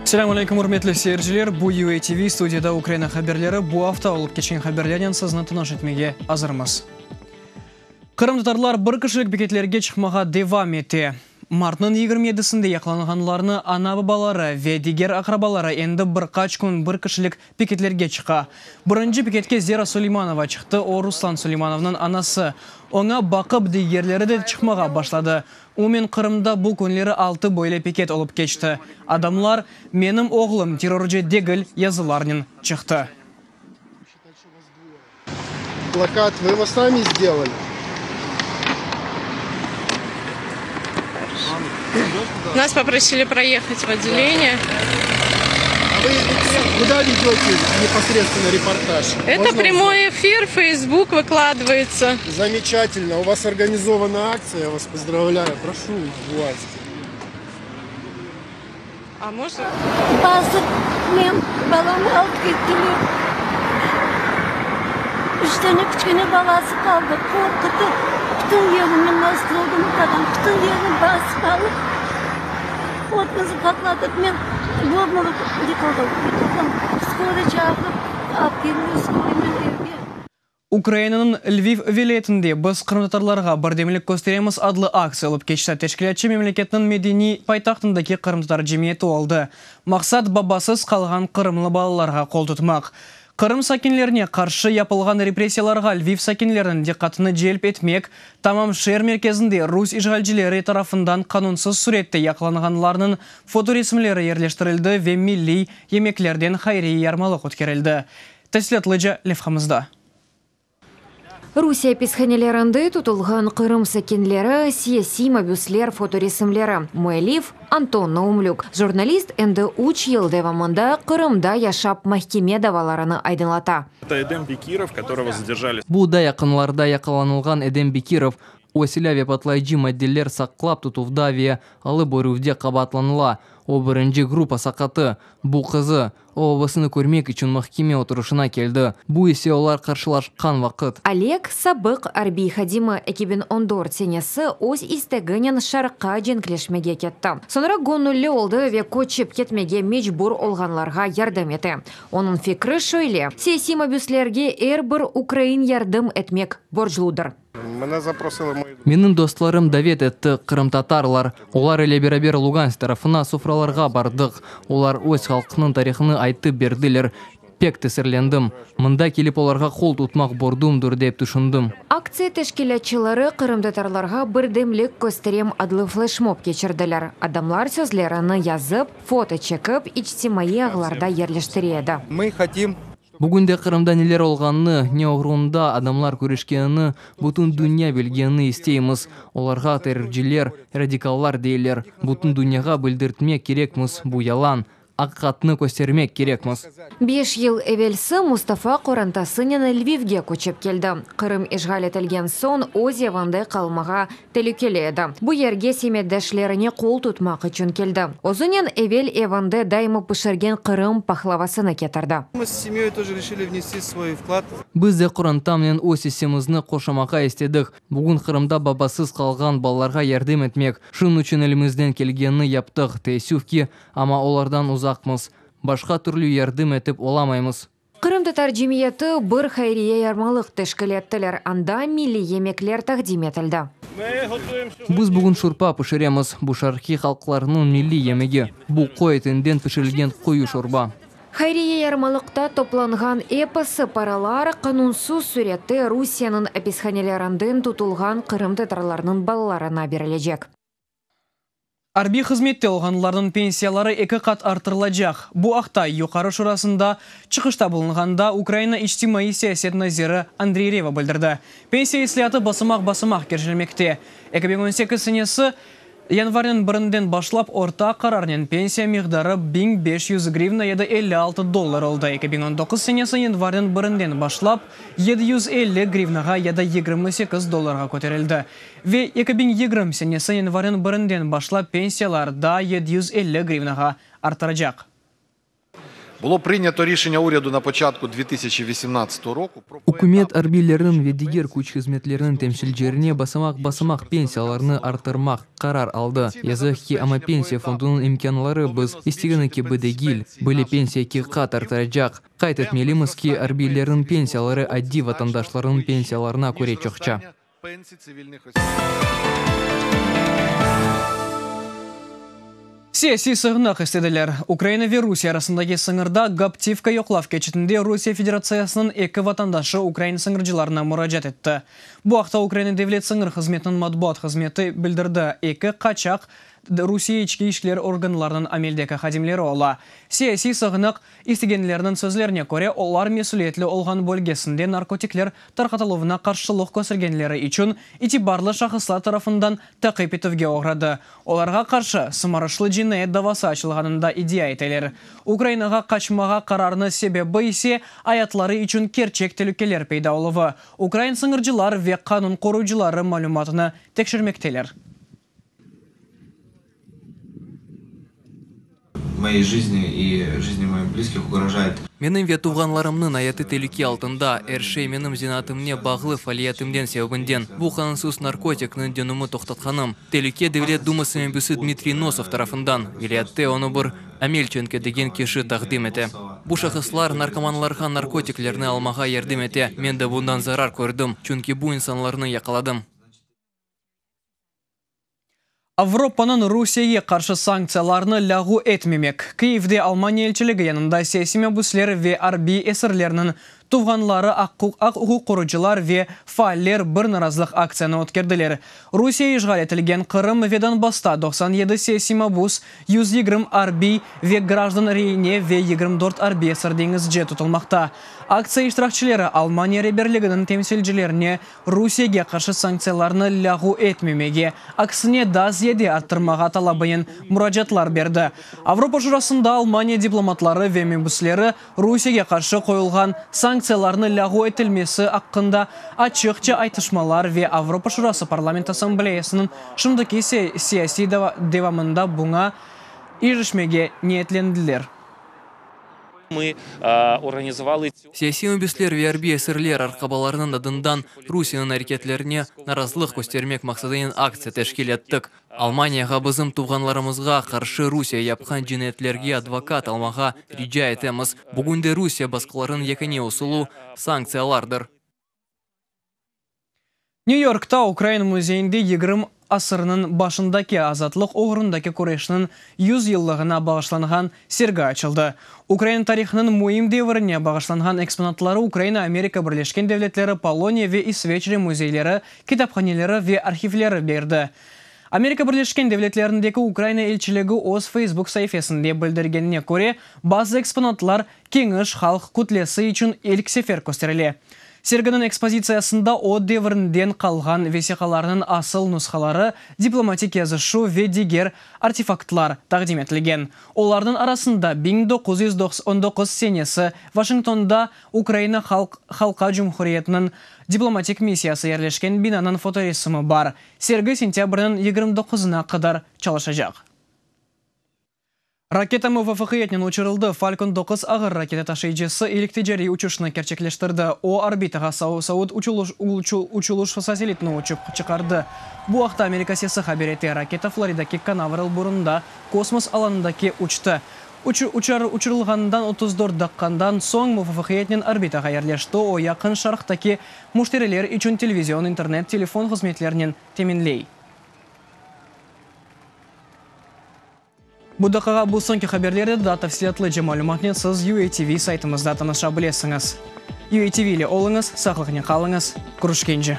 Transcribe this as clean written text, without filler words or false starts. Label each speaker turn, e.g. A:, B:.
A: Selâm aleyküm, ürmetli seyirciler! Bu UATV, studiyada Ukraina haberleri. Bu afta olıp keçken haberlernen sizni tanış etmege azırmız. Qırımtatarlar bir kişilik piketlerge çıqmağa devam ete. Martnıñ 27-sinde yaqalanğanlarnı ana-babaları ve diger aqrabaları endi bir qaç kün bir kişilik piketlerge çıqa. Birinci piketke Zera Suleymanova çıqtı, o, Ruslan Suleymanovnıñ anası. Oña baqıp, digerleri de çıqmağa başladı. Umumen Qırımda bu künleri altı böyle piket olıp keçti. Adamlar, Menim oğlum terrorcı degil yazılarnen çıqtı.
B: Plakat вы его сами сделали?
C: Нас попросили проехать в отделение.
B: А вы куда ведете непосредственно репортаж?
C: Это
B: Можно
C: прямой эфир, Facebook выкладывается.
B: узнать? Замечательно. У вас организована акция, я вас поздравляю. Прошу власти.
C: А можно?
D: Basıp menim balamnı alıp kettiler. Üç dane kiçkene balası qaldı. Qorqutıp, bütün yerni, men Moskvada adam, bütün yerni basıp alıp, otımıznı patlatıp, men в обморок yıqıldım. Yıqıldım. Skoroy çağırıp, alıp keldiler skoroynen evge.
A: Ukrainanıñ Lviv vilâyetinde Biz qırımtatarlarğa birdemlik kösteremiz adlı aktsiya olıp keçti. Teşkilâtçı memleketniñ medeniy paytahtındaki qırımtatar cemiyeti oldı. Maqsat, babasız qalğan qırımlı balalarğa qol tutmaq. Qırım sakinlerine qarşı yapılğan repressiyalarğa Lviv sakinleriniñ diqqatını celp etmek, tamam şeer merkezinde rus işğalcileri tarafından qanunsız sürette yaqalanğanlarnıñ fotoresimleri yerleştirildi ve milliy yemeklerden hayriye yarmalıq ötkerildi. Tafsilâtlıca levhamızda.
E: Rusiye apishanelerinde tutulğan Qırım sakinleri, siyasiy mabüsler fotoresimleri. Müellif, Anton Naumlük. Jurnalist endi üç yıl devamında Qırımda yaşap mahkeme davalarını aydınlata.
F: Это Эдем Бекиров, которого задержали.
G: Bu da yaqınlarda yaqalanılğan Edem Bekirov. O, silâ ve patlayıcı maddeler saqlap tutuvda ve alıp berüvde qabaatlanıla. O, birinci gruppa saqatı. Bu qızı. O, babasını körmek içün mahkeme oturışına keldi. Bu ise olar qarşılaşqan vaqıt.
E: Oleg, sabıq arbiy hadimi, 2014 senesi öz isteginen Şarqqa cenkleşmege ketti. Soñra göñülli oldı ve köçip ketmege mecbur olğanlarğa yardım ete. Onıñ fikri şöyle, siyasiy mabüslerge er bir ukrain yardım etmek borcludır.
G: Menim dostlarım davet etti, qırımtatarlar. Olar ile beraber Lugansk tarafına sofralarğa bardıq. Olar öz halqınıñ tarihını aytıp berdiler. Pek tesirlendim. Mında kelip olarğa qol tutmaq borcumdır, dep tüşündim.
E: Aktsiya teşkilâtçıları Qırımtatarlarğa birdemlik kösterem adlı fleşmob keçirdiler. Adamlar sözlerini yazıp, foto çekip, içtimaiy ağlarda yerleştire edi.
H: Мы хотим
G: Bugün de Qırımda neler olğanını, ne oğrunda adamlar küreşkenini bütün dünya bilgenini isteymiz. Olarğa terrorcılar, radikallar deyler. Bütün dünyağa bildirtmek kerekmiz, bu yalan. Aqiqatnı köstermek kerekmiz.
E: Beş yıl evelsi Mustafa qorantasınen Lvivge köçip keldi. Qırım işğal etilgen soñ öz evinde qalmağa telükeli edi. Bu yerge semetdeşlerine qol tutmaq içün keldi. Özünen evel evinde daima pişirgen Qırım pahlavasını ketirdi.
H: Мы с семьей тоже решили внести свой вклад.
G: Biz de qorantamnen öz issemizni qoşmağa istedik. Bugün Qırımda babasız qalğan balalarğa yardım etmek. Şunıñ içün elimizden kelgenini yaptıq, teessüf ki, amma olardan uzaqmız. Başqa türlü yardım etip olamaymız.
E: Qırımtatar cemiyeti bir hayriye yarmalıq teşkil ettiler. Anda milliy yemekler taqdim etildi.
G: Biz bugün şorpa pişiremiz. Bu şarqiy halqlarnıñ milliy yemegi. Bu qoy etinden pişirilgen qoyu şorba.
E: Hayriye yarmalıqta toplanğan episi paralar qanunsız sürette Rusiyeniñ apishanelerinden tutulğan qırımtatarlarnıñ balalarına berilecek.
A: Arbiy hızmette olğanlarnıñ pensiyaları eki qat arttırılacaq. Bu aqta Yuqarı Şurasında çıqışta bulunğanda Ukraina içtimaiy siyaset naziri Andriy Reva bildirdi. Pensiya islâatı basamaq-basamaq keçirilmekte. 2018 senesi yanvarniñ birinden başlap orta qararnen pensiya miqdarı 1500 grivna ya da 56 dollar oldı. 2019 senesi yanvarniñ birinden başlap 750 grivnağa ya da 28 dollarğa köterildi. Ve 2020 senesi yanvarniñ birinden başlap pensiyalar daa 750 grivnağa arttıracaq.
I: Було прийнято рішення уряду на початку 2018 року про
G: Ükümet arbiylerniñ ve diger küç hızmetleriniñ temsilcilerine basamaq-basamaq pensiyalarnı arttırmaq qarar aldı. Yazıq ki, amma Pensiya fondunıñ imkânları biz istegeni kibi degil. Böyle pensiya eki qat arttıracaq. Qayd etmelimiz ki, arbiylerniñ pensiyaları adiy vatandaşlarnıñ pensiyalarına köre çoqça.
A: Siyasiy sığınaq istediler. Ukraina ve Rusiye arasındaki sıñırda Goptivka yoqlav keçitinde Rusiye Federatsiyasınıñ eki vatandaşı ukrain sıñırcılarına muracaat etti. Bu aqta Ukraina Devlet sıñır hızmetiniñ matbuat hızmeti bildirdi. Eki qaçaq Rusiye içki işler organlarınıñ ameldeki hadimleri ola. Siyasiy sığınaq İstegenlerniñ sözlerine köre, olar mesüliyetli olğan bölgesinde narkotikler tarqatıluvına qarşılıq köstergenleri içün itibarlı şahıslar tarafından taqip etüvge oğradı. Olarğa qarşı sımarışlı cinayet davası açılğanında iddia eteler. Ukrainağa qaçmağa qararnı sebebi ise ayatları içün kerçek telükeler peyda oluvı. Ukrain sıñırcılar ve qanun qoruyıcıları malümatını tekşirmekteler.
J: Moey jızni i jızni moih blizkih ugrojayet.
G: Menim ve tuvğanlarımnıñ ayatı telüke altında, er şey menim zenaatımne bağlı faaliyetimden sebebinden, bu qanunsız narkotikniñ dönümi toqtatqanım. Telüke Devlet Duması mebüsi Dmitriy Nosov tarafından, vilâyette onı bir Amelçenko degen kişi taqdim ete. Bu şahıslar narkomanlarğa narkotiklerni almağa yardım ete, men de bundan zarar kördim, çünki bu insanlarnı yaqaladım.
A: Avropanıñ Rusiyege qarşı sanktsiyalarını lâğu etmemek, Kyivde Almaniya elçiligi yanında siyasiy mabüsler ve arbiy esirlerniñ tuvğanları, aq-uquq qorucılar ve faaller bir narazılıq aktsiyanı ötkerdiler. Rusiye işğal etilgen Qırım ve Donbassta 97 siyasiy mabüs, 120 arbiy ve grajdan reine ve 24 arbiy esir deñizci tutulmaqta. Aktsiya iştirakçileri Almaniya reberliginiñ temsilcilerine Rusiyege qarşı sanktsiyalarnı lâğu etmemege, aksine daa ziyade arttırmağa talabınen muracaatlar berdi. Avropa Şurasında Almaniya diplomatları ve mebüsleri Rusiyege qarşı qoyulğan sanktsiyalarnı lâğu etilmesi aqqında açıqça aytışmalar ve Avropa Şurası Parlament Assambleyasınıñ şimdiki siyasiy devamında buña irişmege niyetlendiler.
G: Siyasiy mabüsler ve arbiy esirler arqabalarınıñ adından Rusiyeniñ areketlerine narazılıq köstermek maqsadınen aktsiya teşkil ettik. Almaniyağa bizim tuvğanlarımızğa qarşı Rusiye yapqan cinayetlerge advokat almağa rica etemiz. Bugünde Rusiye basqılarınıñ yekâne usulı, sanktsiyalardır.
A: New Yorkta Ukrain müzeyinde yigirmi asırnıñ başındaki azatlıq oğrundaki küreşniñ yüz yıllığına bağışlanğan sergi açıldı. Ukraina tarihınıñ müim devirine bağışlanğan eksponatları Ukraina, Amerika Birleşken Devletleri, Poloniya ve İsveçre müzeyleri, kitaphaneleri ve arhivleri berdi. Amerika Birleşken Devletlerindeki Ukraina elçiligi öz Facebook saifesinde bildirgenine köre, bazı eksponatlar keniş halq kütlesi içün ilk sefer kösterile. Serginiñ ekspozitsiyasında o devrinden qalğan vesiqalarnıñ asıl nushaları, diplomatik yazışuv ve diger artefaktlar taqdim etilgen. Olarnıñ arasında 1919 senesi Vaşingtonda Ukraina Halqa Cumhuriyetiniñ diplomatik missiyası yerleşken binanıñ fotoresimi bar. Sergi sentâbrniñ 29-na qadar çalışacaq. Raketa muvafaqiyetnen uçurıldı, Falcon 9 ağır raketa taşıyıcısı ilk ticariy uçuşnı kerçekleştirdi. O, orbitağa Saud uçuluş satelitini uçıp çıqardı. Bu aqta Amerika Sesi haber ete. Raketa Floridaki Kanaveral burunında kosmos alanındaki uçtı. Uçurılğanından 34 daqqadan soñ muvafaqiyetnen orbitağa yerleşti. O, Yaqın Şarqtaki müşteriler içün televizion, internet, telefon hızmetlerinen teminley. Bu daqqağa bu soñki haberler edi, daa tafsilâtlıca malümatnen siz UATV saytımızda tanışa bilesiñiz. UATV ile oluñız, sağlıqnen qalıñız, körüşkence!